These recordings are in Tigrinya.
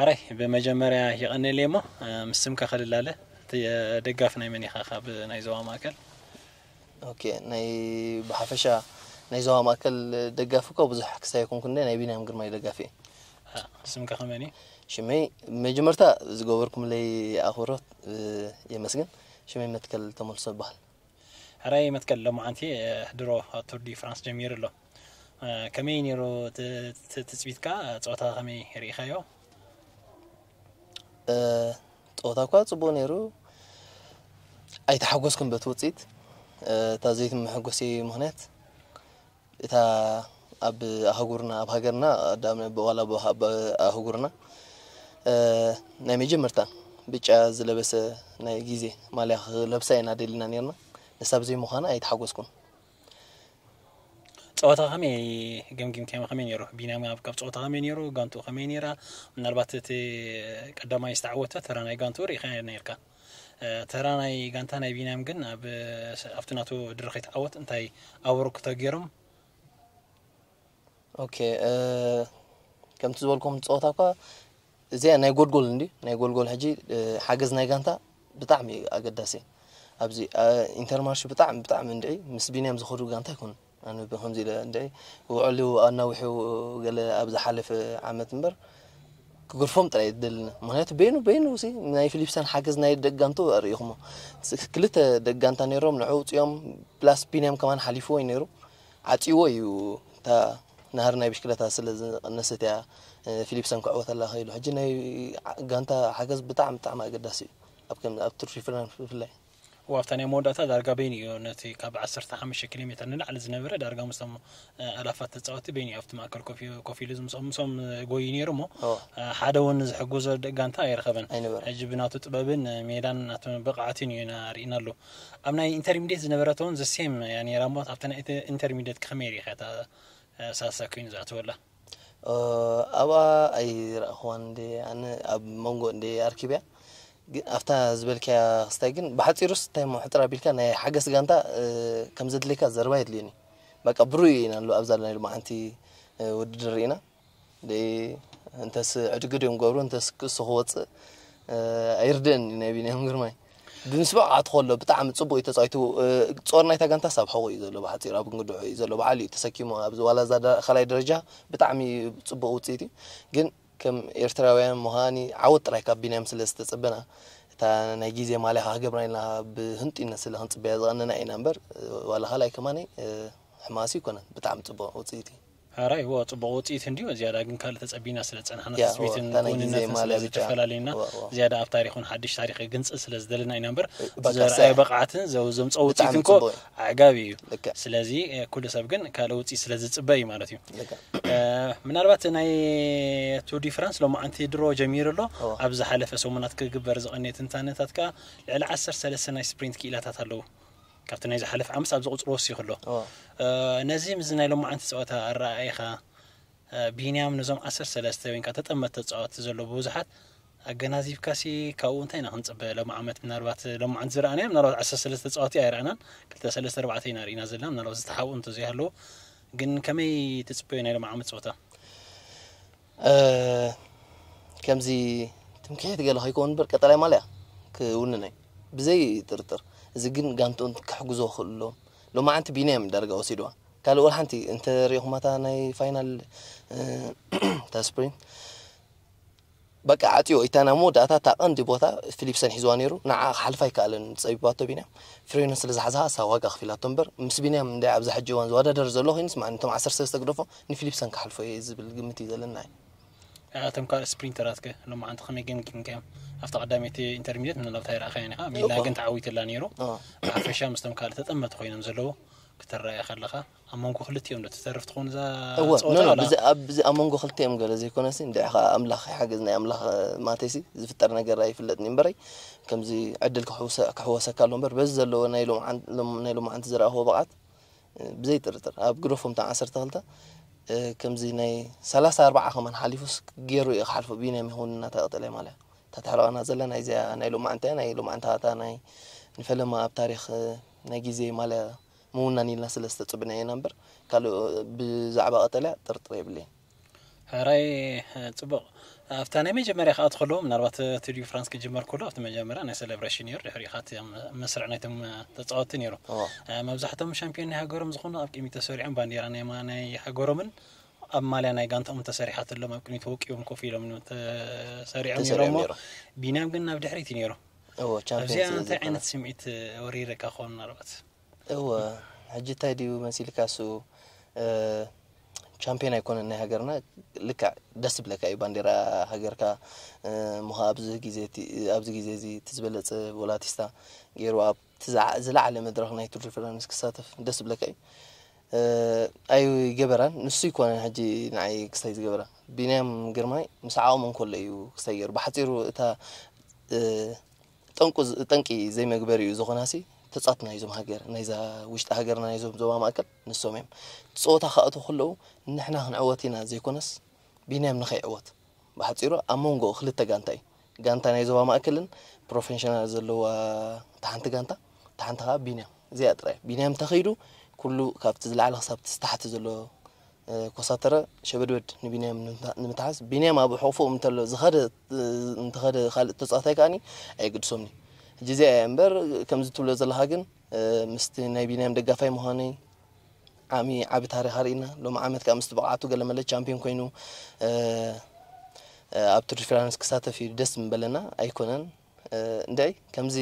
ኣራይ ብመጀመርያ ይቐንል እሞ፣ እ፣ ምስ ስምካ ከልላለ፣ እቲ፣ እ፣ ደጋፊ ናይ መን ኢኻ ካብ ናይ ዞባ ማእከል? ኦኬ፣ ናይ ብሓፈሻ ናይ ዞባ ማእከል ደጋፊ እኮ ብዙሕ ክሳይ ኣይኮንኩን፣ ናይ ቢንያም ግርማይ ደጋፊ እየ። እ፣ ስምካ ከመን እዩ? ሽመይ መጀመርታ ዝገበርኩምለይ ኣኽብሮት፣ እ፣ የመስግን። ሽመይ መትከል ተመልሶ ይበሃል። ሕራይ መትከል ሎማዓንቲ፣ እ፣ ድሮ ኣብ ቱር ዲ ፍራንስ ጀሚሩ ኣሎ። እ፣ ከመይ ነይሩ ት-፣ ት-፣ ትጽቢትካ? ጸወታ ከመይ ርኢኻዮ? እ፣ ጸወታ እኳ ጽቡቕ ነይሩ። ኣይተሓጎስኩን በቲ ውጽኢት። እ፣ እታ ዘይትመሐጎሲ ምኽንያት እታ ኣብ ኣህጉርና፣ ኣብ ሃገርና፣ ኣዳም-፣ ዋላ ኣብ፣ ኣብ ኣህጉርና፣ እ፣ ናይ መጀመርታ ብጫ ዝለበሰ ናይ ግዜ ማልያ ክለብሳ ኢና ደሊና ነርና። ንሳ ብዘይ ምዃና ኣይተሓጎስኩን። ጸወታ ከመይ ገምጊምካዮ? ከመይ ነይሩ? ቢንያም ኣብ፣ ካብ ጸወታ ከመይ ነይሩ? ጋንትኡ ከመይ ነይራ? ምናልባት እቲ ቀዳማይ ዝተዓወተ ተራ ናይ ጋንትኡ ርኢኻ ነርካ። እ፣ ተራ ናይ ጋንታ ናይ ቢንያም ግን ኣብ፣ ኣብቲ ናቱ ድርኺት ዓወት እንታይ ኣበርክቶ ገይሮም? ኦኬ፣ እ፣ ከምቲ ዝበልኩም ጸወታ እኳ እዚኣ ናይ ጎልጎል እንዲ፣ ናይ ጎልጎል ሕጂ፣ እ፣ ሓገዝ ናይ ጋንታ ብጣዕሚ እዩ ኣገዳሲ። ኣብዚ፣ እ፣ ኢንተርማርሽ ብጣዕሚ፣ ብጣዕሚ እንድዒ ምስ ቢንያም ዝኸዱ ጋንታ ኣይኮኑን። ኣነ ብኸምዚ ኢለ እንድዒ ውዕሉ ኣናዊሑ ገለ ኣብ ዝሓለፈ ዓመት እምበር ክግርፎም ጥራይ ይደልና። ምኽንያቱ በይኑ፣ በይኑ ሲ ናይ ፊሊፕሰን ሓገዝ ናይ ደጋንቱ ኣርእኹሞ። ስ-፣ ክልተ ደጋንታ ነይሮም፣ ንዑ ውፅኦም፣ ፕላስ ቢንያም ከማን ሓሊፍዎ እዩ ነይሩ። ዓፂዎ እዩ፣ እታ ናህሪ ናይ ብሽክለታ ስለ ዝቐነሰት እያ፣ እ፣ ፊሊፕሰን ክዕወተላ ኸኢሉ። ሕጂ ናይ ዓ-፣ ጋንታ ሓገዝ ብጣዕሚ፣ ብጣዕሚ ኣገዳሲ እዩ። ኣብ ከም፣ ኣብ ቱር ዲ ፍራንስ ብፍላይ። እዋ፣ ኣብታ ናይ መወዳእታ ዳርጋ በይኑ እዩ፣ ነቲ ካብ ዓሰርተ ሓሙሽተ ኪሎ ሜትር ንላዕሊ ዝነበረ ዳርጋ ምስቶም፣ እ፣ ኣላፋት ተጻወትቲ በይኑ እዩ ኣብቲ ማእከል ኮፍ፣ ኮፍ ኢሉ ምስኦም፣ ምስኦም ጎዩ ነይሩ እሞ፣ እዋ። እ፣ ሓደ እውን ዝሕግዞ ደ-፣ ጋንታ ኣይረኸበን። ኣይነበረን። ሕጂ ብናቱ ጥበብን ሜዳን ናቱ ብቕዓትን እዩ ኢና ርኢናሉ። ኣብ ናይ ኢንተርሚዲየት ዝነበረት እውን ዘሴም እያ ነይራ እሞ፣ ኣብታ ናይ ኢንተ-፣ ኢንተርሚዲየት ከመይ ርኢኻ እታ፣ እ፣ ሳልሳይ ኮይኑ ዝኣተወላ? እ፣ ኣብኣ ኣይረኣኽዋን እንደ ኣነ ኣብ መንጎ እንደ ኣርኪብያ። ግን ኣብታ ዝበልክያ ክስታይ ግን ብሓጺሩስ እንታይ እሞ ሕጥር ኣቢልካ ናይ ሓገስ ጋንታ፣ እ፣ ከም ዘድልየካ ዘረባ የድልየኒ። በቃ ብሩይ ኢና ኣሎ ኣብዛ ናይ ሎማዓንቲ፣ እ፣ ውድድር ርኢና። ደይ እንተስ ዕድግድ እዮም ገብሩ፣ እንተስ ክሱ ክወጽእ፣ እ፣ ኣይርድእን እዩ ናይ ቢንያም ግርማይ። ብምስባቕ ኣትኸሎ ብጣዕሚ ጽቡቕ እዩ ተጻዊቱ። እ፣ ጾር ናይታ ጋንታስ ኣብ ሕቑ እዩ ዘሎ፣ ብሓጺሩ ኣብ እንግድሖ እዩ ዘሎ። ባዕሉ እዩ ተሰኪሙ ኣብዚ ዋላ እዛ ደ-፣ ካልኣይ ደረጃ ብጣዕሚ ጽቡቕ ውጽኢት እዩ። ግን ከም ኤርትራውያን ምዃኒ ዓወት ጥራይ ካብ ቢንያም ስለ ዝተጸበና፣ እታ ናይ ግዜ ማልያ ክገብራ ኢልና ብህንጡይነት ስለ ክንጽበያ ዝቐነና ኢና እምበር፣ እ፣ ዋላ ካልኣይ ከማኒ፣ እ፣ ሕማሲ ኣይኮነን። ብጣዕሚ ጽቡቕ ውጽኢት እዩ። ሕራይ፣ እዎ፣ ጽቡቕ ውጽኢት እንድዩ። ዝያዳ ግን ካልእ ተጸቢና ስለ ዝጸናሕና፣ ያ፣ ትጽቢትን እዎ፣ እታ ናይ ግዜ ክውንነትን ስለ ማልያ ብቻ። ዝተፈላለዩና፣ እዎ፣ እዎ። ዝያዳ ኣብ ታሪኽን ሓድሽ ታሪኽ ግንጽል ስለ ዝደለና ኢና እምበር፣ በቃ፣ ዝረኣየ ሰ-፣ ብቕዓትን ዘው-፣ ዘምጽኦ ውጽኢት ብጣዕሚ እንኮ ጽቡቕ እዩ። ኣዕጋቢ እዩ። ልክዕ። ስለዚ፣ እ፣ ኩሉ ሰብ ግን ካልእ ውጽኢት ስለ ዝጽበ እዩ ማለት እዩ። ልክዕ። እ፣ ምናልባት ናይ ቱር ዲ ፍራንስ ሎማዓንቲ ድሮ ጀሚሩ ኣሎ። እዎ። ኣብ ዝሓለፈ ሰሙናት ክግበር ዝቐነየ ትንታነታት ከኣ ልዕሊ ዓሰርተ ሰለስተ ናይ ስፕሪንት ክኢላታት ኣለዉ። ካብቲ ናይ ዝሓለፈ ዓመት ኣብዚ ቁጽሪ ወሲኹ ኣሎ። እዎ። እ፣ ነዚ ምስዚ ናይ ሎማዓንቲ ጸወታ ኣረኣእያኻ፣ እ፣ ቢንያም ነዞም ዓሰርተ ሰለስተ ወይ ከዓ ተጠመት ተጻወትቲ ዘለዉ ብዙሓት ኣገናዚብካሲ ካብኡ እንታይ ኢና ክንጽበ? ሎም ዓመት ምናልባት ሎም ዓመት ዝረኣናዮ ምናልባት ዓሰርተ ሰለስተ ተጻወቲ ኣይረኣናን። ክልተ ሰለስተ ኣርባዕተ ኢና ርኢና ዘለና። ምናልባት ዝተሓብኡ እንተዘይሃለዉ ግን ከመይ ትጽበዮ ናይ ሎም ዓመት ጸወታ? እ፣ ከምዚ ትምክሕቲ ገለ ከይከውን እምበር ቀጠላይ ማልያ ክውንን እዩ። ብዘይ ጥርጥር። እዚ ግን ጋንትኡ ክሕግዞ ክኽእሉ ኣለዎም። ሎማዓንቲ ቢንያም ዳርጋ ወሲድዋ። ካልእ ወላ ሓንቲ እንተ ሪኢኹማታ ናይ ፋይናል፣ እ፣ እታ ስፕሪንት በቃ ዓጽዮ ኢታ ናብ መወዳእታ እታ ቀንዲ ቦታ ፊሊፕሰን ሒዝዋ ነይሩ። ንዓ ክሓልፋ ኣይከኣለን ጸቢባቶ ቢንያም። ፍሬኖ ስለ ዝሓዝሃ እሳ ዋጋ ከፊላቶ እምበር ምስ ቢንያም እንደ ኣብዚ ሕጂ እዋን ዝወዳደር ዘሎ ኮይኑስ ማለት እቶም ዓሰርተ ሰለስተ ግደፎ ንፊሊፕሰን ክሓልፎ እየ ዝብል ግምት እዩ ዘለና። እቶም ካልእ ስፕሪንተራት ከ ሎማዓንቲ ከመይ ገምጊምካዮም? ኣብታ ቀዳመይቲ ኢንተርሚዲየት ምናልባት ኣይረኣኻዮን ኢኻ። ሚላ እወ። ግን ተዓዊትላ ነይሩ። እወ። ብሓፈሻ ምስቶም ካልእ ተጠመቲ ኮይኖም ዘለዉ ክትረኣየ ከለኻ ኣብ መንጎ ክልቲኦም ዶ ትተርፍ ትኸውን እዛ እወ፣ ጸወታ ኖ፣ ኖ፣ ዋላ? ብዚ-፣ ኣብ-፣ ብዚ ኣብ መንጎ ክልቲኦም ገለ ዘይኮነሲ፣ እንድዒ ኸኣ ኣምላኽ ይሓግዝ፣ ናይ ኣምላኽ ማተሲ ዝፍጠር ነገር ኣይፍለጥን እዩ እምበረይ፣ ከምዚ ዕድል ክሕውሰ-፣ ክሕወሰካ ኣሎ እምበር፣ በዚ ዘለዎ ናይ ሎምዓን-፣ ሎም-፣ ናይ ሎማዓንቲ ዝረኣኽዎ ብቕዓት፣ ብዘይ ጥርጥር፣ ኣብ ግደፎም እታ ዓሰርተ ክልተ፣ እ፣ ከምዚ ናይ ሰላሳ ኣርብዓ ከማን ሓሊፉስ ገይሩ እዩ ክሓልፎ፣ ቢንያም ይኹን እናተቐጠለ ማለት እዩ። እታ ተሕርቐና ዘላ ናይዚኣ ናይ ሎማዓንቲ እያ፣ ናይ ሎማዓንታ እታ ናይ ንፈለማ ኣብ ታሪኽ፣ እ፣ ናይ ግዜ ማልያ ምውናን ኢልና ስለ ዝተጽብና ኢና እምበር፣ ካልእ ብዛዕባ ቀጠልያ ጥርጥር የብለይን። ሕራይ ጽቡቕ። ኣብታ ናይ መጀመርያ ክኣት ከለዉ ምናልባት ቱር ዲ ፍራንስ ክጅመር ከሎ ኣብቲ መጀመርያ ናይ ሴሌብሬሽን ነይሩ። ድሕሪ ኢኻ እቲ መስርዕ ናይቶም ተጻወትቲ ነይሩ። መብዛሕቶም ሻምፒዮን ናይ ሃገሮም ዝኾኑ ኣብ ቅድሚ ተሰሪዖም ባንዴራ ናይ ሃገሮምን ኣብ ማልያ ናይ ጋንታኦም ተሰሪሓትሎም ኣብ ቅድሚ ተወቂቦም ኮፍ ኢሎም ተሰሪዖም ነይሮሞ። ቢንያም ግን ናብ ድሕሪት እዩ ነይሩ። ኣብዚኣ እንታይ ዓይነት ስምዒት ወሪረካ ክኸውን ምናልባት? እወ፣ ሕጂ እንታይ ድዩ መሲልካ እሱ ቻምፒዮን ኣይኮነን ናይ ሃገርና። ልክዕ ደስ ብለካ እዩ ባንዴራ ሃገርካ ምኻ ኣብዚ ግዜ እዚ እቲ ዝበለፀ ቦላቲስታ ገይሩ ኣብ ዝለዓለ መድረክ ናይ ቱር ዲ ፍራንስ ክሳተፍ ደስ ብለካ እዩ። ኣይገበራን ንሱ ይኮነን ሕጂ ንዓይ ክስታይ ዝገበራ። ቢንያም ግርማይ ምስ ዓቕሙ እንከሎ እዩ ክስታይ ገይሩ። ብሓፂሩ እታ ጠንቁ ጠንቂ ዘይመግበሪ እዩ ዝኾናሲ ተጻት ናይዞም ሃገር ናይዛ ውሽጢ ሃገርና ናይዞም ዞባ ማእከል ንሶም እዮም። ጸወታ ክኣትዉ ከለዉ ንሕና ክንዕወት ኢና ዘይኮነስ ቢንያም ንኸይዕወት። ብሓጺሩ ኣብ መንጎ ክልተ ጋንታ እዩ። ጋንታ ናይ ዞባ ማእከልን ፕሮፌሽናል ዘለዋ እታ ሓንቲ ጋንታ፣ እታ ሓንቲ ከዓ ቢንያም። እዚኣ ጥራይ። ቢንያም እንተኸይዱ ኩሉ ካብቲ ዝለዓለ ክሳብ እቲ ታሕቲ ዘሎ ኮሳተረ ሸበድበድ ንቢንያም ንምትሓዝ ቢንያም ኣብ ሕቑፎም እንተሎ ዝኸደ እንተኸደ ካልእ ተፃዋታይ ከዓኒ ኣይግድሶምኒ። ሕጂ እዚኣ እያ እምበር ከምዚ ትብሎ ዘለኻ ግን ምስቲ ናይ ቢንያም ደጋፋይ ምዃነይ ዓሚ ዓቢ ታሪኽ ኣርእና። ሎም ዓመት ከዓ ምስቲ ብቕዓቱ ገለመለ ቻምፒዮን ኮይኑ ኣብ ቱር ዲ ፍራንስ ክሳተፍ እዩ ደስ ምበለና ኣይኮነን። እንድዒ ከምዚ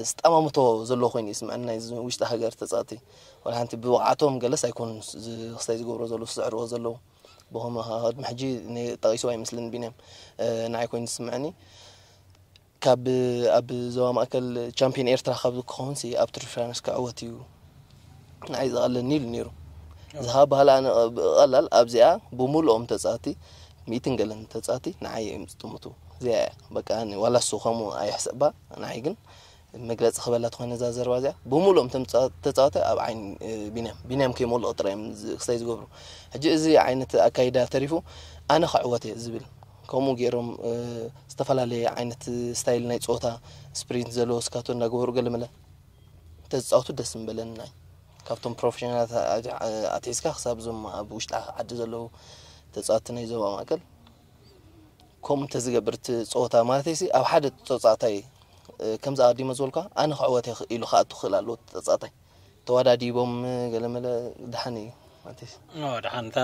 ዝጠማምቶ ዘሎ ኮይኑ ይስምዐኒ ናይ ውሽጢ ሃገር ተፃወቲ ዋላ ሓንቲ ብብቕዓቶም ገለስ ኣይኮኑን ክስታይ ዝገብሮ ዘለዉ ዝስዕርዎ ዘለዉ ብኸምኡ ከዓ ቅድሚ ሕጂ ጠቒስዎ ኣይመስልን ቢንያም ንዓይ ኮይኑ ዝስምዐኒ ካብ ኣብ ዞባ ማእከል ቻምፒዮን ኤርትራ ካብ ክኸውን ሲ ኣብ ቱር ዲ ፍራንስ ክዕወት እዩ ንዓይ ዝቐለኒ ኢሉ ነይሩ። እዚ ከዓ ባህሊ ኣነ ብቐላል ኣብዚኣ ብምሉኦም ተፃወቲ ሚእትን ገለን ተፃወቲ ንዓይ እዮም ዝጥምቱ። እዚኣ እያ በቃ ዋላ እሱ ከምኡ ኣይሕሰባ ንዓይ ግን መግለፂ ክበላ ተኾይነ እዛ ዘረባ እዚኣ ብምሉኦም ተፃወቲ ኣብ ዓይኒ ቢንያም ቢንያም ከይመልኦ ጥራይ እዮም ክስታይ ዝገብሩ። ሕጂ እዚ ዓይነት ኣካይዳ ተሪፉ ኣነ ክዕወት እየ ዝብል ከምኡ ገይሮም ዝተፈላለየ ዓይነት ስታይል ናይ ፀወታ ስፕሪንት ዘለዎ ስካቶ እንዳገበሩ ገለመለ ተዝፃወቱ ደስ ምበለኒ ናይ ካብቶም ፕሮፌሽናላት ኣትሒዝካ ክሳብ እዞም ኣብ ውሽጢ ዓዲ ዘለዉ ተፃወቲ ናይ ዞባ ማእከል ከምኡ እንተዝገብር እቲ ፀወታ ማለት ሲ ኣብ ሓደ ተፃዋታይ ከምዚ ኣቐዲመ ዝበልኳ ኣነ ክዕወት ኢሉ ክኣቱ ክኽእል ኣለዎ ተፃዋታይ ተዋዳዲቦም ገለመለ ድሓን እዩ ማለት እዩ። ኦ፣ ድሓን እታ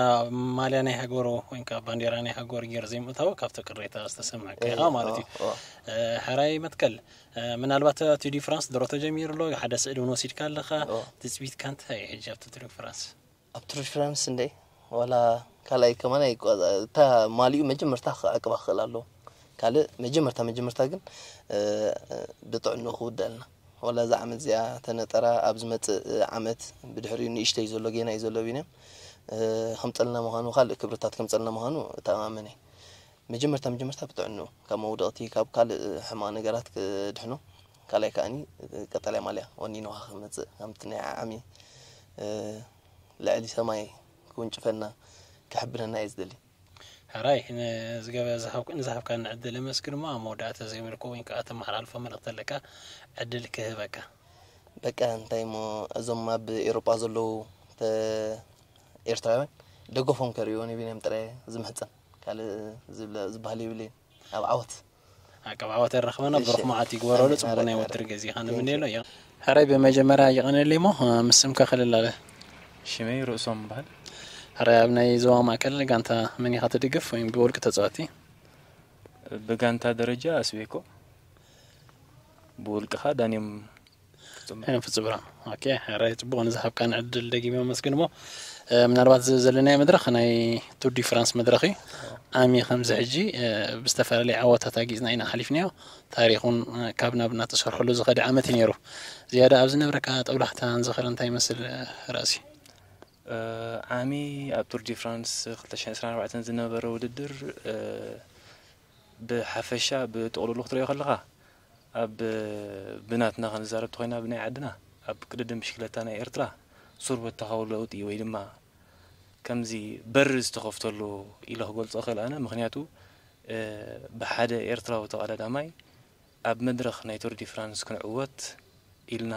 ማልያ ናይ ሃገሩ ወይ ከዓ ባንዴራ ናይ ሃገሩ ገይሩ ዘይምእታው ካብቲ ቅሬታ ዝተሰምዐካ ኢኻ ማለት እዩ። ሕራይ መትከል፣ ምናልባት እቲ ቱር ዲ ፍራንስ ድሮ ተጀሚሩ ኣሎ፣ ሓደ ስእሊ እውን ወሲድካ ኣለኻ። ትፅቢትካ እንታይ እዩ ሕጂ ኣብቲ ቱር ዲ ፍራንስ? ኣብ ቱር ዲ ፍራንስ እንደ ዋላ ካልኣይ ከማን ኣይቋ- እታ ማሊኡ መጀመርታ ክዕቅባ ክኽእል ኣለዎ። ካልእ መጀመርታ መጀመርታ ግን ብጥዕንኡ ክውደልና ዋላ እዛ ዓመት እዚኣ ተነጠራ ኣብ ዝመፅእ ዓመት ብድሕሪኡ ንእሽተይ ዘሎ ጌና እዩ ዘሎ ቢንያም ከምፀልና ምዃኑ ካልእ ክብርታት ከምፀልና ምዃኑ እተኣማመን እየ። መጀመርታ መጀመርታ ብጥዕንኡ ካብ መውደቕቲ ካብ ካልእ ሕማቕ ነገራት ክድሕኖ ካልኣይ ከዓኒ ቀጠልያ ማልያ ወኒንዋ ክመፅእ ከምቲ ናይ ዓዓሚ ልዕሊ ሰማይ ክውንጭፈና ክሕብነና እየ ዝደሊ። ሕራይ ንዝገበ ዝሃብካኒ ዕድል የመስግን እሞ ኣብ መወዳእታ ዘይምልኮ ወይ ከዓ ተመሓላልፎ መልእኽቲ ኣለካ ዕድል ክህበካ። በቃ እንታይ እሞ እዞም ኣብ ኤሮጳ ዘለዉ ኤርትራውያን ደገፎም ከርእዩ ንቢንያም ጥራይ ዝምሕጸን ካልእ ዝበሃል የብለይን ኣብ ዓወት ኣቀባወት የረኽበና ብሩኽ መዓት ይግበረሉ። ጽቡቕ ናይ ወትር ገዜኻ ንምንየሎ እዮ። ሕራይ ብመጀመርያ ይቐነለይ እሞ ምስ ስምካ ክልላለ። ሽመይ ርእሶም እበሃል። ሕራይ ኣብ ናይ ዞባ ማእከል ጋንታ መን ኢኻ ትድግፍ ወይም ብውልቂ ተጻወቲ? ብጋንታ ደረጃ ኣስቤኮ ብውልቅኻ ዳንዮም ፍጹም። ሄኖም ፍጹም ብርሃኑ። ኦኬ፣ ሕራይ ጽቡቕ ንዝሃብካን ዕድል ደጊመ ኣመስግን እሞ ምናልባት እዚ ዘለናዮ መድረኽ ናይ ቱር ዲ ፍራንስ መድረኽ እዩ። ዓሚ ከምዚ ሕጂ ብዝተፈላለየ ዓወታት ኣጊጽና ኢና ሓሊፍናዮ። ታሪኹን ካብ ናብ እናተሰርሐሉ ዝኸደ ዓመት እዩ ነይሩ። ዝያዳ ኣብ ዝነብረካ ጠብላሕታን ዝኽርን እንታይ ይመስል ራእሲ? ዓሚ ኣብ ቱር ዲ ፍራንስ ክልተ ሽሕን ዕስራን ኣርባዕተን ዝነበረ ውድድር ብሓፈሻ ብጥቕልሉ ክትሪኦ ከለኻ ኣብ ብናትና ክንዛረብ ተኾይና ብናይ ዓድና ኣብ ቅድድም ብሽክለታ ናይ ኤርትራ ሱር በተኻዊ ለውጢ ወይ ድማ ከምዚ በሪ ዝተኸፍተሉ ኢለ ክገልጾ እኽእል ኣነ። ምኽንያቱ ብሓደ ኤርትራዊ ተቐዳዳማይ ኣብ መድረኽ ናይ ቱር ዲ ፍራንስ ክንዕወት ኢልና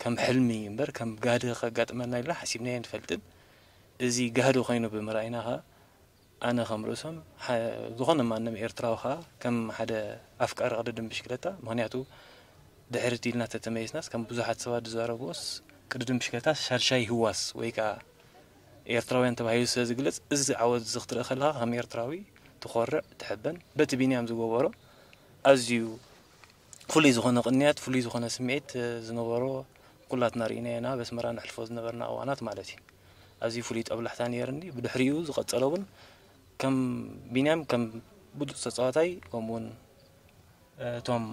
ከም ሕልሚ እምበር ከም ጋህዲ ከጋጥመና ኢልና ሓሲብናዮ ኣይንፈልጥን። እዚ ጋህዲ ኮይኑ ብምርኣይና ኸኣ ኣነ ከም ርእሶም፣ ዝኾነ ማንም ኤርትራዊ ኸኣ ከም ሓደ ኣፍቃሪ ቅድድም ብሽክለታ፣ ምኽንያቱ ድሕሪት ኢልና ተተመይስናስ ከም ብዙሓት ሰባት ዝዛረብዎስ፣ ቅድድም ብሽክለታ ሻድሻይ ህዋስ ወይ ከኣ ኤርትራውያን ተባሂሉ ስለ ዝግለጽ፣ እዚ ዓወት እዚ ክትርኢ ከለኻ ከም ኤርትራዊ ትኾርዕ፣ ትሕበን። በቲ ቢንያም ዝገበሮ ኣዝዩ ፍሉይ ዝኾነ ቅንያት፣ ፍሉይ ዝኾነ ስምዒት ዝነበሮ፣ ኩላትና ርኢናዮ ኢና፣ ኣብ ኣስመራ ነሕልፎ ዝነበርና እዋናት ማለት እዩ። ኣዝዩ ፍሉይ ጠብላሕታ ነይርኒ። ብድሕሪኡ ዝቐጸለ እውን ከም ቢንያም ከም ብሉጽ ተጻዋታይ፣ ከምኡ እውን እቶም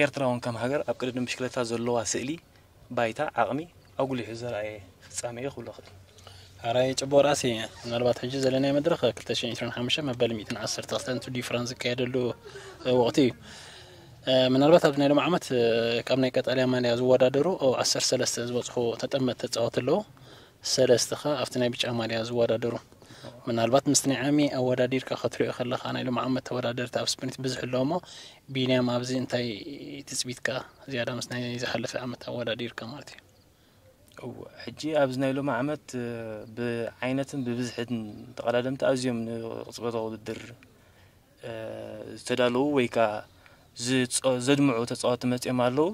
ኤርትራ እውን ከም ሃገር ኣብ ቅድድም ብሽክለታ ዘለዋ ስእሊ፣ ባይታ፣ ዓቕሚ ኣጉሊሑ ዘርኣየ ፍጻመ እዩ ክብሎ እኽእል። ኣራይ ጽቡቕ ራእሲ። ምናልባት ሕጂ ዘለናዮ መድረኽ ክልተ ሽሕን ዕስራን ሓሙሽተን መበል ሚእትን ዓሰርተ ክልተን ቱር ዲ ፍራንስ ዝካየደሉ ወቕቲ እዩ። ምናልባት ኣብዚ ናይ ሎም ዓመት ካብ ናይ ቀጠልያ ማልያ ዝወዳደሩ ዓሰርተ ሰለስተ ዝበጽሑ ተጠመት ተጻወት ኣለዉ። ሰለስተ ከ ኣብቲ ናይ ብጫ ማልያ ዝወዳደሩ። ምናልባት ምስቲ ናይ ዓሚ ኣወዳዲርካ ክትሪኦ ከለኻ፣ ናይ ሎም ዓመት ተወዳደርቲ ኣብ ስፕሪንት ብዙሕ ኣለዎ እሞ፣ ቢንያም ኣብዚ እንታይ ትጽቢትካ ዝያዳ ምስ ናይ ዝሓለፈ ዓመት ኣወዳዲርካ ማለት እዩ? እወ፣ ሕጂ ኣብዚ ናይ ሎም ዓመት ብዓይነትን ብብዝሕን ተቐዳደምቲ ኣዝዮም ንቕጽበታዊ ውድድር ዝተዳለዉ ወይ ከኣ ዝጸ-፣ ዘድምዑ ተጻወትቲ መጺኦም ኣለዉ።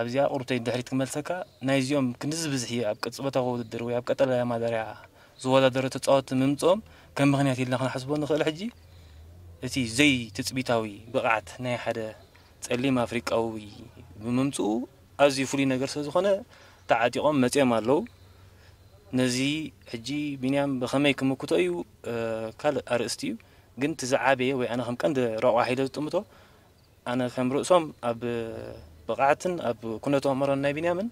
ኣብዚኣ ቁሩብተይ ድሕሪት ክመልሰካ፣ ናይዚኦም ክንድዚ ብዝሒ ኣብ ቅጽበታዊ ውድድር ወይ ኣብ ቀጠልያ ማልያ ዝወዳደሩ ተጻወትቲ ምምጽኦም ከም ምኽንያት ኢልና ክንሓስቦ ንኽእል። ሕጂ እቲ ዘይትጽቢታዊ ብቕዓት ናይ ሓደ ጸሊም ኣፍሪቃዊ ብምምጽኡ ኣዝዩ ፍሉይ ነገር ስለ ዝኾነ ተዓጢቖም መጺኦም ኣለዉ። ነዚ ሕጂ ቢንያም ብኸመይ ክምክቶ እዩ ካልእ ኣርእስቲ እዩ። ግን እቲ ዝዓበየ ወይ ኣነ ከም ቀንዲ ረቋሒ ኢለ ዝጥምቶ፣ ኣነ ከም ርእሶም ኣብ ብቕዓትን ኣብ ኩነተ ኣእምሮን ናይ ቢንያምን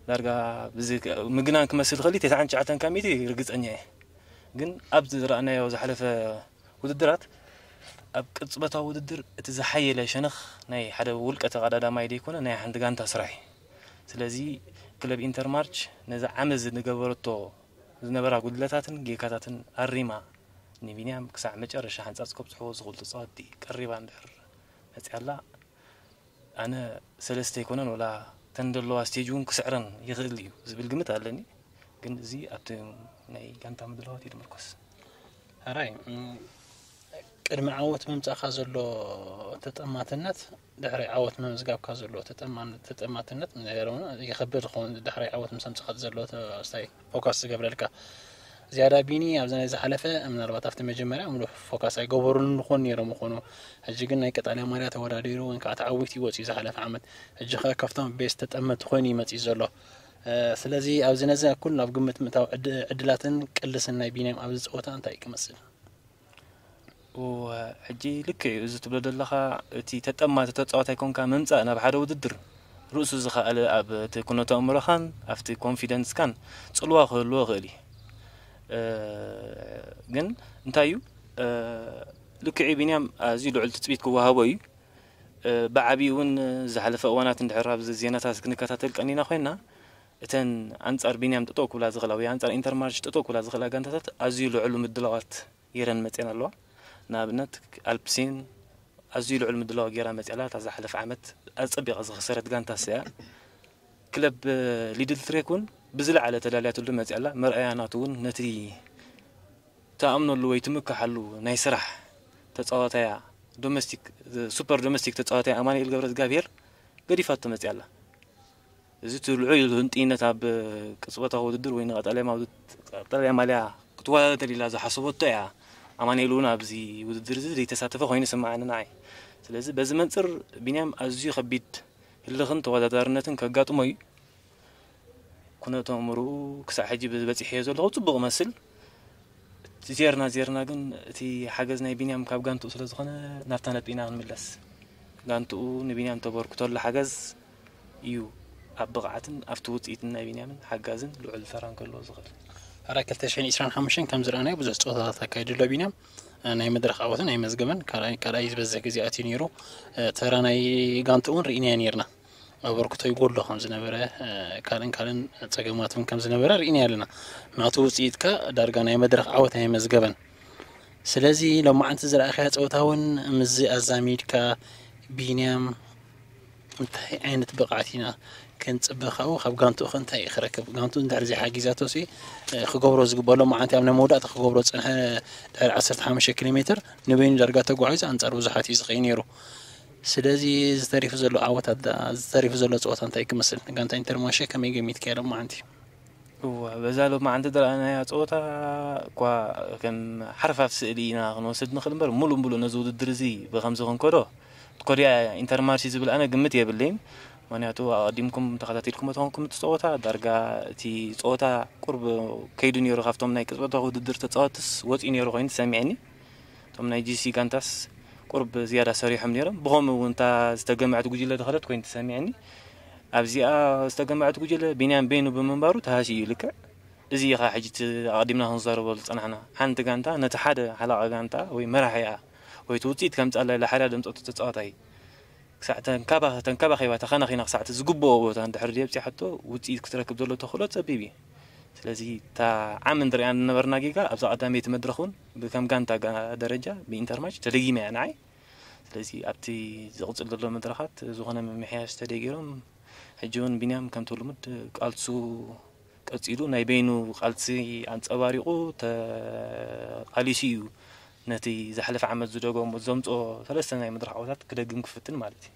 ዳርጋ ብዚ-፣ ምግናን ክመስል ይኽእል እዩ፣ ተስዓን ትሽዓተን ካብ ሚእቲ ርግጸኛ እየ። ግን ኣብዚ ዝረኣናዮ ዝሓለፈ ውድድራት፣ ኣብ ቅጽበታዊ ውድድር እቲ ዝሓየለ ሸነኽ ናይ ሓደ ውልቀ ተቐዳዳማይ ደይኮነ፣ ናይ ሓንቲ ጋንታ ስራሕ እዩ። ስለዚ ክለብ ኢንተርማርች ነዚ ዓመት እዚ ዝገበረቶ ዝነበራ ጉድለታትን ጌጋታትን ኣሪማ፣ ንቢንያም ክሳዕ መጨረሻ ሓንጻጽ ከብጽሕዎ ዝኽእሉ ተጻወትቲ ቀሪባ እንድሕር መጺኣላ፣ ኣነ ሰለስተ ኣይኮነን፣ ወላ ተን ዘለዋ ስቴጅ እውን ክስዕረን ይኽእል እዩ ዝብል ግምት ኣለኒ። ግን እዚ ኣብቲ ናይ ጋንታ ምድላዋት እዩ ዝምርኮስ። ሕራይ፣ እም፣ ቅድሚ ዓወት ምምጻእካ ዘሎ ተጠማትነት፣ ድሕሪ ዓወት ምምዝጋብካ ዘሎ ተጠማ-፣ ተጠማትነት፣ ነገር እውን ይኸብድ ይኸውን። ድሕሪ ዓወት ምስ ኣምጻእካ ዘሎ ተ-፣ ስታይ ፎካስ ዝገብረልካ። ዝያዳ ቢኒ ኣብዚ ናይ ዝሓለፈ፣ ምናልባት ኣብቲ መጀመርያ ምሉእ ፎካስ ኣይገበሩሉን ይኾኑ ነይሮም ይኾኑ። ሕጂ ግን ናይ ቀጠልያ ማልያ ተወዳዲሩ ወይ ከዓ ተዓዊቱ ይወጽእ እዩ ዝሓለፈ ዓመት። ሕጂ ኸ ካብቶም ቤስት ተጠመቲ ኮይኑ ይመጽእ ዘሎ። እ፣ ስለዚ ኣብዚ ነዚ ኩሉ ኣብ ግምት ምእታው ዕድ-፣ ዕድላትን ቅልስን ናይ ቢንያም ኣብዚ ጸወታ እንታይ እዩ ክመስል? እወ፣ ሕጂ ልክዕ እዩ እዚ ትብሎ ዘለኻ። እቲ ተጠማቲ ተጻዋታይ ኮንካ ምምጻእ ናብ ሓደ ውድድር ርእሱ ዝኸኣለ ኣብ እቲ ኩነተ ኣእምሮኻን ኣብቲ ኮንፊደንስካን ጽልዋ ክህልዎ ይኽእል እዩ። እ፣ ግን እንታይ እዩ፣ እ፣ ልክዕ እዩ፣ ቢንያም ኣዝዩ ልዑል ትጽቢት ክወሃቦ እዩ። እ፣ ብዓቢኡ እውን ዝሓለፈ እዋናት እንድሕር ኣብዚ ዜናታት ክንከታተል ቀኒና ኮይንና፣ እተን ኣንጻር ቢንያም ጠጠው ክብላ ዝኽእላ ወይ ኣንጻር ኢንተርማርች ጠጠው ክብላ ዝኽእላ ጋንታታት ኣዝዩ ልዑል ምድላዋት ገይረን መጺአን ኣለዋ። ንኣብነት ኣልፕሲን ኣዝዩ ልዑል ምድላው ገይራ መጺኣላ፣ እታ ዝሓለፈ ዓመት ኣጸቢቓ ዝኸሰረት ጋንታ እያ። ክለብ ሊድል ትሬክ እውን ብዝለዓለ ተዳልያትሉ መጺኣላ፣ መርኣያ ናቱ እውን ነቲ ትኣምነሉ ወይ ትምክሓሉ ናይ ስራሕ ተጻዋታያ፣ ዶሜስቲክ፣ ሱፐር ዶሜስቲክ ተጻዋታያ ኣማኑኤል ገብረ እግዚኣብሔር ገዲፋቶ መጺኣላ። እዚ እቲ ልዑል ህንጥይነት ኣብ ቅጽበታዊ ውድድር ወይ ንቀጠልያ ማውድ-፣ ቀጠልያ ማልያ ክትወዳደር ኢላ ዝሓሰበቶ እያ። ኣማኑኤል እውን ኣብዚ ውድድር እዚ ዘይተሳተፈ ኮይኑ ይስምዓኒ ንዓይ። ስለዚ በዚ መንጽር ቢንያም ኣዝዩ ከቢድ ህልኽን ተወዳዳርነትን ከጋጥሞ እዩ። ኩነተ ኣእምሮኡ ክሳዕ ሕጂ በዚሐዮ ዘለኹ ጽቡቕ ይመስል። እቲ ዜርና ዜርና ግን እቲ ሓገዝ ናይ ቢንያም ካብ ጋንትኡ ስለ ዝኾነ ናብታ ነጥቢ ኢና ክንምለስ። ጋንትኡ ንቢንያም ተበርክተሉ ሓገዝ እዩ ኣብ ብቕዓትን ኣብቲ ውጽኢትን ናይ ቢንያምን ሓጋዝን ልዑል ተራ ክህልዎ ዝኽእል። ሕራይ ክልተ ሽሕን ዕስራን ሓሙሽተን ከም ዝረኣናዮ ብዙሕ ጸወታታት ኣካይዱ ኣሎ ቢንያም። እ፣ ናይ መድረኽ ዓወትን ኣይመዝገበን። ካልኣይ፣ ካልኣይ ዝበዝሕ ግዜ ኣትዩ ነይሩ። እ፣ ተራ ናይ ጋንትኡ እውን ርኢናዮ ነይርና። ኣበርክቶ ይጎድሎ ከም ዝነበረ፣ እ፣ ካልእን ካልእን ጸገማት እውን ከም ዝነበረ ርኢናዮ ኣለና። ናቱ ውጽኢት ከኣ ዳርጋ ናይ መድረኽ ዓወት ኣይመዝገበን። ስለዚ ሎማዓንቲ ዝረኣኻዮ ጸወታ እውን ምስዚ ኣዛሚድካ ቢንያም እንታይ ዓይነት ብቕዓት ኢና ክንጽበ ካብኡ ካብ ጋንትኡ ከ እንታይ እዩ ክረክብ? ጋንትኡ እንድሕር ዘይሓጊዛቶ ሲ፣ እ፣ ክገብሮ ዝግበኦ ሎማዓንቲ ኣብ ናይ መወዳእታ ክገብሮ ዝጸንሐ ድሕሪ ዓሰርተ ሓሙሽተ ኪሎ ሜትር ንበይኑ ዳርጋ ተጓዒዙ ኣንጻር ብዙሓት እዩ ዝኸይድ ነይሩ። ስለዚ ዝተሪፉ ዘሎ ዓወታት ዳ-፣ ዝተሪፉ ዘሎ ጸወታ እንታይ ክመስል? ጋንታ ኢንተርማሼ ከመይ ገሚትካዮ ሎማዓንቲ? እዋ፣ በዛ ሎማዓንቲ ዝረኣናያ ጸወታ እኳ ከም ሓርፋፍ ስእሊ ኢና ክንወስድ ንኽእል እምበር፣ ሙሉእ ሙሉእ ነዚ ውድድር እዚ ብኸምዚ ክንከዶ ትኮድያ ኢንተርማርሲ ዝብል ኣነ ግምት የብለይን። ምኽንያቱ ኣቐዲምኩም ተኸታቲልኩሞ ተኾንኩም እቲ ጸወታ፣ ዳርጋ እቲ ጸወታ ቁርብ ከይዱ ነይሩ፣ ካብቶም ናይ ቅጽበታዊ ውድድር ተጻወትስ ወጺኡ ነይሩ ኮይኑ ተሰሚዕኒ። እቶም ናይ ጂ ሲ ጋንታስ ቁርብ ዝያዳ ሰሪሖም ነይሮም። ብኸምኡ እውን እታ ዝተገምዐት ጉጅለ ድኸለት ኮይኑ ተሰሚዕኒ። ኣብዚኣ ዝተገምዐት ጉጅለ ቢንያም በይኑ ብምንባሩ ተሃሲ እዩ ልክዕ። እዚ ኢኻ ሕጂ እቲ ኣቐዲምና ክንዛረበሉ ዝጸናሕና። ሓንቲ ጋንታ ነቲ ሓደ ሓለቓ ጋንታ ወይ መራሒኣ ወይ እቲ ውጽኢት ከምጽኣላ ኢላ ሓርያ ደምጸቱ ተጻዋታይ ክሳዕ ተንካባ-፣ ተንካባኺባ ተኸናኺና ክሳዕ እቲ ዝግብኦ ቦታ እንድሕር ድየ ኣብጺሓቶ ውጽኢት ክትረክብ ዘሎ ተኽእሎ ጸቢብ እዩ። ስለዚ እታ ዓሚ ንሪኣ ዝነበርና ጌጋ ኣብዛ ቀዳመይቲ መድረኽ እውን ብከም ጋንታ ጋ-፣ ደረጃ ብኢንተርማች ተደጊማ እያ ንዓይ። ስለዚ ኣብቲ ዝቕጽል ዘሎ መድረኻት ዝኾነ ምምሕያሽ ተደጊሮም ሕጂ እውን ቢንያም ከምቲ ልሙድ ቃልሱ ቀጺሉ ናይ በይኑ ቃልሲ ኣንጸባሪቑ ተቓሊሱ እዩ ነቲ ዝሓለፈ ዓመት ዝደገሞ ዘምጽኦ ሰለስተ ናይ መድረኽ ዓወታት ክደግም ክፍትን ማለት እዩ።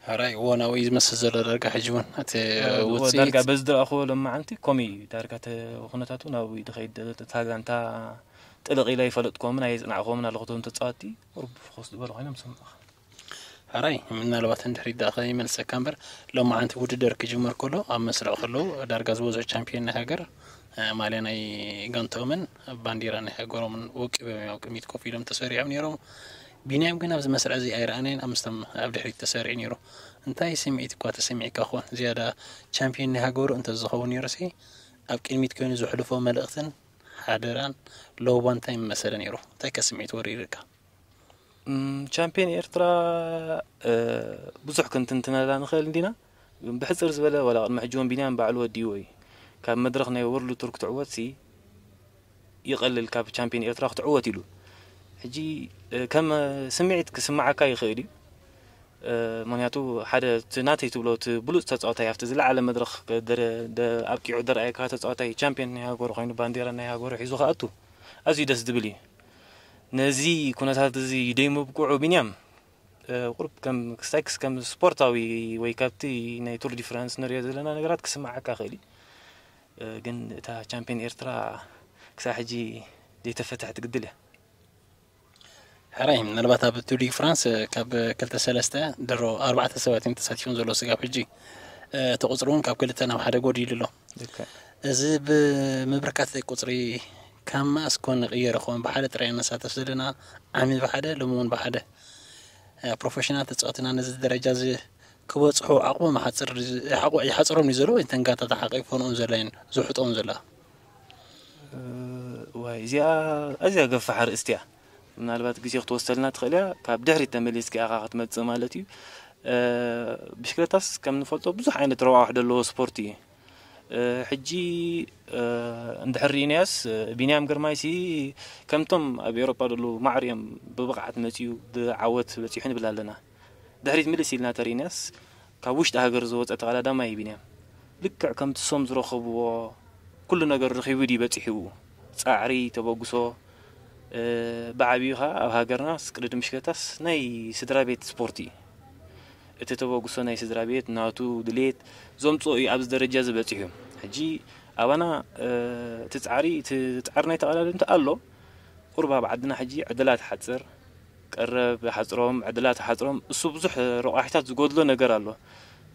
ሕራይ እዋናዊ እዩ ዝመስል ዘሎ ዳርጋ ሕጂ እውን እቲ እዎ፣ ውጽኢት ዳርጋ በዚ ዝረኣኽዎ ሎማዓንቲ ኮሚ ዳርጋ ተ-፣ ኩነታቱ ናብ ድኸይድ እታ ጋንታ ጥልቕ ኢለ ኣይፈለጥኩዎምን ኣየጽናዕኩዎምን ኣለኹ። እቶም ተጻወትቲ ቁሩብ ፎከስ ዝበሉ ኮይኖም ዝስምዑኻ። ሕራይ ምናልባት እንድሕሪት ደኣ ከይመልሰካ እምበር ሎማዓንቲ ውድድር ክጅመር ከሎ ኣብ መስርዕ ከለዉ ዳርጋ ዝበዝሑ ቻምፒዮን ናይ ሃገር፣ እ፣ ማልያ ናይ ጋንትኦምን ባንዲራ ናይ ሃገሮምን ወቂቦም እዮም ኣብ ቅድሚት ኮፍ ኢሎም ተሰሪዖም ነይሮም። ቢንያም ግን ኣብዚ መስርዕ እዚ ኣይረኣናዮን፣ ኣምስቶም ኣብ ድሕሪት ተሰሪዑ ነይሩ። እንታይ ስምዒት እኳ ተሰሚዕካ ክኾን? ዝያዳ ቻምፒዮን ናይ ሃገሩ እንተዝኸውን ነይሩሲ ኣብ ቅድሚት ኮይኑ ዘሕልፎ መልእኽትን ሓደራን ለውባን እንታይ ምመሰለ ነይሩ? እንታይ ከ ስምዒት ወሪድካ? እም፣ ቻምፒዮን ኤርትራ፣ እ፣ ብዙሕ ክንትንትነላ ንኽእል እንዲና። ብሕጽር ዝበለ ዋላ ቅድሚ ሕጂ እውን ቢንያም ባዕሉ ወዲእዎ እዩ። ካብ መድረኽ ናይ ወርልድ ቱር ክትዕወትሲ ይቐልል ካብ ቻምፒዮን ኤርትራ ክትዕወት ኢሉ። ሕጂ፣ እ፣ ከም ስምዒት ክስምዓካ ይኽእል እዩ። እ፣ ምኽንያቱ ሓደ እቲ ናተይ ትብሎ እቲ ብሉጽ ተጻዋታይ ኣብቲ ዝለዓለ መድረኽ ደረ-፣ ደ-፣ ኣብቂዑ ደረኣየካ ተጻዋታይ ቻምፒዮን ናይ ሃገሩ ኮይኑ ባንዴራ ናይ ሃገሩ ሒዙ ክኣቱ ኣዝዩ ደስ ዝብል እዩ። ነዚ ኩነታት እዚ ደይምብቅዑ ቢንያም፣ እ፣ ቁሩብ ከም ክስታይ ክስ-፣ ከም ስፖርታዊ ወይ ካብቲ ናይ ቱር ዲ ፍራንስ ንሪኦ ዘለና ነገራት ክስምዓካ ይኽእል እዩ። እ፣ ግን እታ ቻምፒዮን ኤርትራ ክሳብ ሕጂ ዘይተፈትሐት ግድል እያ። ሕራይ ምናልባት ኣብ ቱር ዲ ፍራንስ፣ እ፣ ካብ ክልተ ሰለስተ ድሮ ኣርባዕተ ሰባት እዮም ተሳቲፎም ዘለዉ ስጋብ ሕጂ፣ እ፣ እቲ ቁጽሪ እውን ካብ ክልተ ናብ ሓደ ጎዲሉ ኣሎ። ልክዕ። እዚ ብምብርካት ቁጽሪ ካብ መኣስ ኮን ንቕየር ይኸውን? ብሓደ ጥራይ ንሳተፍ ዘለና፣ ዓሚ ብሓደ፣ ሎሚ እውን ብሓደ። እ፣ ፕሮፌሽናል ተጻወትና ነዚ ደረጃ እዚ ክበጽሑ ዓቕሞም ይሓጽር፣ ይሓቑ-፣ ይሓጽሮም እዩ ዘሎ ወይ እተን ጋንታታት ሓቒፈንኦም ዘለየን ዝውሕጦም ዘለዋ? እ፣ ዋይ፣ እዚኣ ኣዝያ ገፋሕ ኣርእስቲ እያ። ምናልባት ግዜ ክትወስደልና ትኽእል እያ። ካብ ድሕሪት ተመሊስካ ኢኻ ክትመጽእ ማለት እዩ። እ፣ ብሽክለታስ ከም ንፈልጦ ብዙሕ ዓይነት ረዋሕ ዘለዎ ስፖርት እዩ። እ፣ ሕጂ፣ እ፣ እንድሕር ርኢናዮስ፣ እ፣ ቢንያም ግርማይሲ ከምቶም ኣብ ኤውሮጳ ዘለዉ ማዕሪኦም ብብቕዓት መጺኡ ብዓወት በጺሑ ንብል ኣለና። ድሕሪት ምልስ ኢልና ተርኢናዮስ ካብ ውሽጢ ሃገር ዝወጸ ተቐዳዳማይ እዩ ቢንያም። ልክዕ ከምቲ ሶም ዝረኸብዎ ኩሉ ነገር ረኺቡ ድዩ በጺሑ? ጻዕሪ፣ ተበግሶ፣ እ፣ ብዓቢኡ ኸኣ ኣብ ሃገርና ቅድድም ብሽክለታስ ናይ ስድራ ቤት ስፖርት እዩ። እቲ ተበግሶ ናይ ስድራ ቤት ናቱ ድሌት ዘምጽኦ እዩ ኣብዚ ደረጃ እዚ በጺሑ። ሕጂ ኣባና፣ እ፣ እቲ ጻዕሪ፣ እቲ ጻዕሪ ናይ ተቐዳደምቲ ኣሎ። ቁሩብ ኣብ ዓድና ሕጂ ዕድላት ይሓጽር፣ ቀረብ ይሓጽሮም፣ ዕድላት ይሓጽሮም። እሱ ብዙሕ ረቋሒታት ዝጎድሎ ነገር ኣሎ።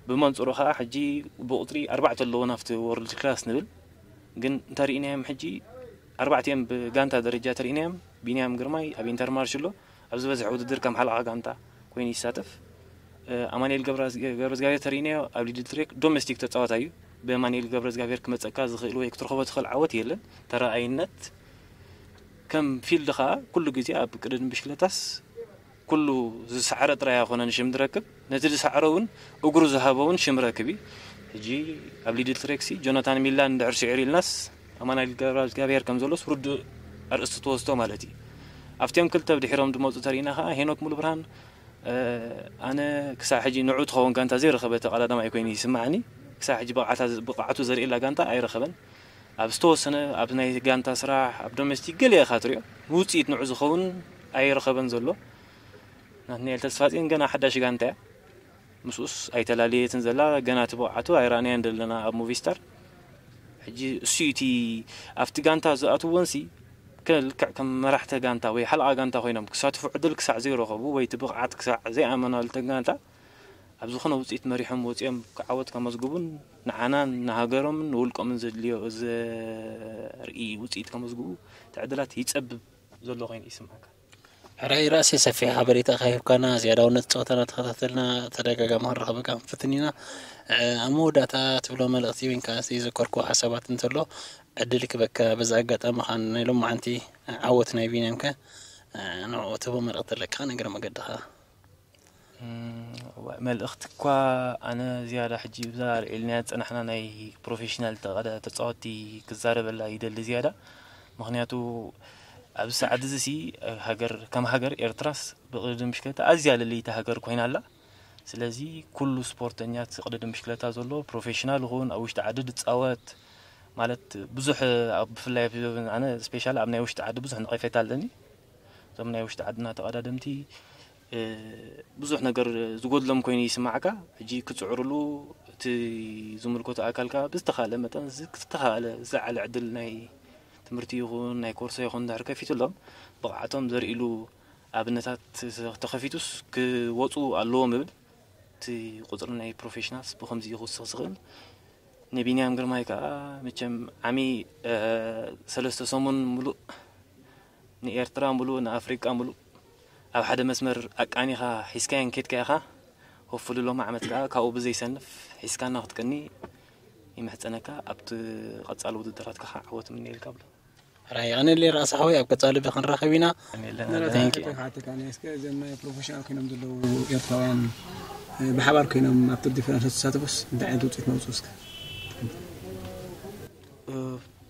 ብመንጽሩ ኸኣ ሕጂ ብቁጽሪ ኣርባዕተ ኣለዉና ኣብቲ ወርልድ ክላስ ንብል። ግን እንተርኢናዮም ሕጂ ኣርባዕቲኦም ብጋንታ ደረጃ ተርኢናዮም፣ ቢንያም ግርማይ ኣብ ኢንተርማርሽ ኣሎ፣ ኣብ ዝበዝሐ ውድድር ከም ሓለቓ ጋንታ ኮይኑ ይሳተፍ። እ፣ ኣማኑኤል ገብረ-፣ ገብረዝጋብሔር ተርኢናዮ ኣብ ሊድል ትሬክ ዶሜስቲክ ተጻዋታይ እዩ። ብኣማኑኤል ገብረዝጋብሔር ክመጸካ ዝኽእል ወይ ክትረኽቦ ትኽእል ዓወት የለን። ተረኣይነት ከም ፊልድ ኸኣ ኩሉ ግዜ ኣብ ቅድድም ብሽክለታስ ኩሉ ዝሰዓረ ጥራይ ኣይኮነን ሽም ዝረክብ፣ ነቲ ዝሰዓረ እውን እግሩ ዝሃቦ እውን ሽም ረክብ እዩ። ሕጂ ኣብ ሊድል ትሬክሲ ጆናታን ሚላን እንድሕር ስዒሩ ኢልናስ ኣማኑኤል ገብረእግዚኣብሔር ከም ዘሎስ ርዱእ ኣርእስቲ ትወስዶ ማለት እዩ። ኣብቲኦም ክልተ ብድሒሮም ዝመፁ ተሪእና ኸዓ ሄኖክ ሙሉብርሃን ኣነ ክሳብ ሕጂ ንዑ ትኸውን ጋንታ ዘይረኸበ ተቐዳዳማይ ኮይኑ ይስምዓኒ። ክሳብ ሕጂ ብቕዓቱ ዘርእየላ ጋንታ ኣይረኸበን። ኣብ ዝተወሰነ ኣብ ናይ ጋንታ ስራሕ ኣብ ዶሜስቲክ ገለ ኢኻ ትሪኦ፣ ውፅኢት ንዑ ዝኸውን ኣይረኸበን ዘሎ። ናትናኤል ተስፋፅዮን ገና ሓዳሽ ጋንታ እያ። ምስኡስ ኣይተላለየትን ዘላ፣ ገና እቲ ብቕዓቱ ኣይረኣናዮን ዘለና ኣብ ሙቪስታር። ሕጂ እሱ እቲ ኣብቲ ጋንታ ዝኣትወንሲ ከልክዕ ከም መራሕተ ጋንታ ወይ ሓለቓ ጋንታ ኮይኖም ክሳትፉ ዕድል ክሳዕ ዘይረኸቡ ወይ እቲ ብቕዓት ክሳዕ ዘይኣመናሉ እቲ ጋንታ ኣብ ዝኾነ ውፅኢት መሪሖም ወፂኦም ክዓወት ከመዝግቡን ንዓናን ንሃገሮምን ንውልቆምን ዘድልዮ ዘርኢ ውፅኢት ከመዝግቡ እቲ ዕድላት ይፀብብ ዘሎ ኮይኑ ይስምዓካ። ሕራይ ራእሲ ሰፊሕ ሓበሬታ ከሂብካና ዝያዳ ውነት ፀወታና ተኸታተልና ተደጋጋሚ ክንረኸበካ ንፍትን ኢና። ኣብ መወዳእታ ትብሎ መልእኽቲ ወይንካ ዘይዘከርኩ ሓሳባት እንተሎ ዕድል ክበካ በዚ ኣጋጣሚ ኻን ናይ ሎማዓንቲ ዓወት ናይ ቢንያምከ ንዕኡ ትህቦ መልእኽቲ ኣለካ ነገር መገድኻ። መልእኽቲ እኳ ኣነ ዝያዳ ሕጂ ብዛ ልዒልናያ ዝፀናሕና ናይ ፕሮፌሽናል ተቐዳ ተፃወቲ ክዛረበላ ይደሊ ዝያዳ። ምክንያቱ ኣብዚ ሰዓት እዚ ሲ ሃገር ከም ሃገር ኤርትራስ ብቕድድም ብሽክለታ ኣዝያ ልልይቲ ሃገር ኮይና ኣላ። ስለዚ ኩሉ ስፖርተኛ እቲ ቅድድም ብሽክለታ ዘሎ ፕሮፌሽናል ይኹን ኣብ ውሽጢ ዓዲ ድፃወት ማለት ብዙሕ ኣብ ብፍላይ ኣብ ኣነ ስፔሻል ኣብ ናይ ውሽጢ ዓዲ ብዙሕ ነቐፌታ ኣለኒ። እዞም ናይ ውሽጢ ዓድና ተቐዳደምቲ ብዙሕ ነገር ዝጎድሎም ኮይኑ ይስማዓካ። ሕጂ ክፅዕርሉ እቲ ዝምልከቶ ኣካል ከዓ ብዝተኻለ መጠን ዝተኻለ ዝዓለ ዕድል ናይ ትምህርቲ ይኹን ናይ ኮርሶ ይኹን ድሕር ከፊትሎም ብቕዓቶም ዘርእሉ ኣብነታት ተኸፊቱስ ክወፁ ኣለዎም እብል። እቲ ቁፅሪ ናይ ፕሮፌሽናልስ ብከምዚ ክውስኽ ዝኽእል ንቢንያም ግርማይ ከዓ መቸም ዓሚ ሰለስተ ሰሙን ሙሉእ ንኤርትራ ሙሉእ ንኣፍሪቃ ሙሉእ ኣብ ሓደ መስመር ኣቃኒኻ ሒዝካየን ኬድካ ኢኻ። ሆፉሊ ሎሚ ዓመት ከዓ ካብኡ ብዘይሰንፍ ሒዝካና ክትቀኒ ይምሕፀነካ። ኣብቲ ቀፃሊ ውድድራት ከዓ ዓወት ምንየልካ ብሎ። ራይ ኣነሌ ራእሳ ሓወይ ኣብ ቀፃሊ ብክንራኸብ ኢና። Thank you። እዞም ናይ ፕሮፌሽናል ኮይኖም ዘለዉ ኤርትራውያን ብሓባር ኮይኖም ኣብ ቱር ዲፍራንስ ተሳተፉስ እንታይ ዓይነት ውፅኢት መውፅኡ እስከ?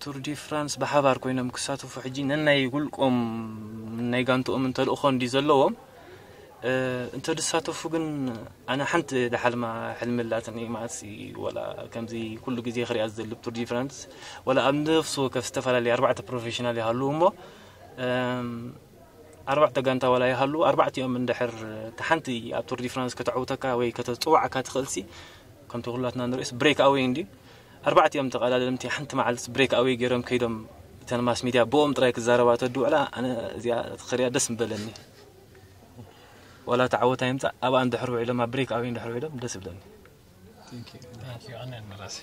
ቱር ዲ ፍራንስ ብሓባር ኮይኖም ክሳተፉ ሕጂ ነናይ ውልቆም ናይ ጋንትኦም ተልእኾ እንዲ ዘለዎም እንተ ድሳተፉ ግን ኣነ ሓንቲ ድሓልማ ሕልሚ ኣላትኒ ማለት ወላ ከምዚ ኩሉ ግዜ ክሪኣ ዝደሊ ቱር ዲ ፍራንስ ወላ ኣብ ነፍሲ ወከፍ ዝተፈላለየ ኣርባዕተ ፕሮፌሽናል ይሃልዉ እሞ ኣርባዕተ ጋንታ ዋላ ይሃልዉ ኣርባዕቲኦም እንድሕር እቲ ሓንቲ ኣብ ቱር ዲ ፍራንስ ከተዕውተካ ወይ ከተፅዋዕካ ትኽእልሲ ከምቲ ኩላትና ንርእስ ብሬክ ኣወይ እንዲ ኣርባዕቲኦም ተቐዳደምቲ ሓንቲ መዓልቲ ብሬክ ኣወይ ገይሮም ከይዶም እተን ማስ ሚድያ ብኦም ጥራይ ክዛረባ ተድውዕላ ኣነ እዚኣ ክሪኣ ደስ ምበለኒ። ዋላ ተዓወታ ይምፃእ ኣብኣ እንድሕር ውዒሎም ኣብ ብሬክ ኣወይ እንድሕር ውዒሎም ደስ ይብለኒ። ኣነ ንራሴ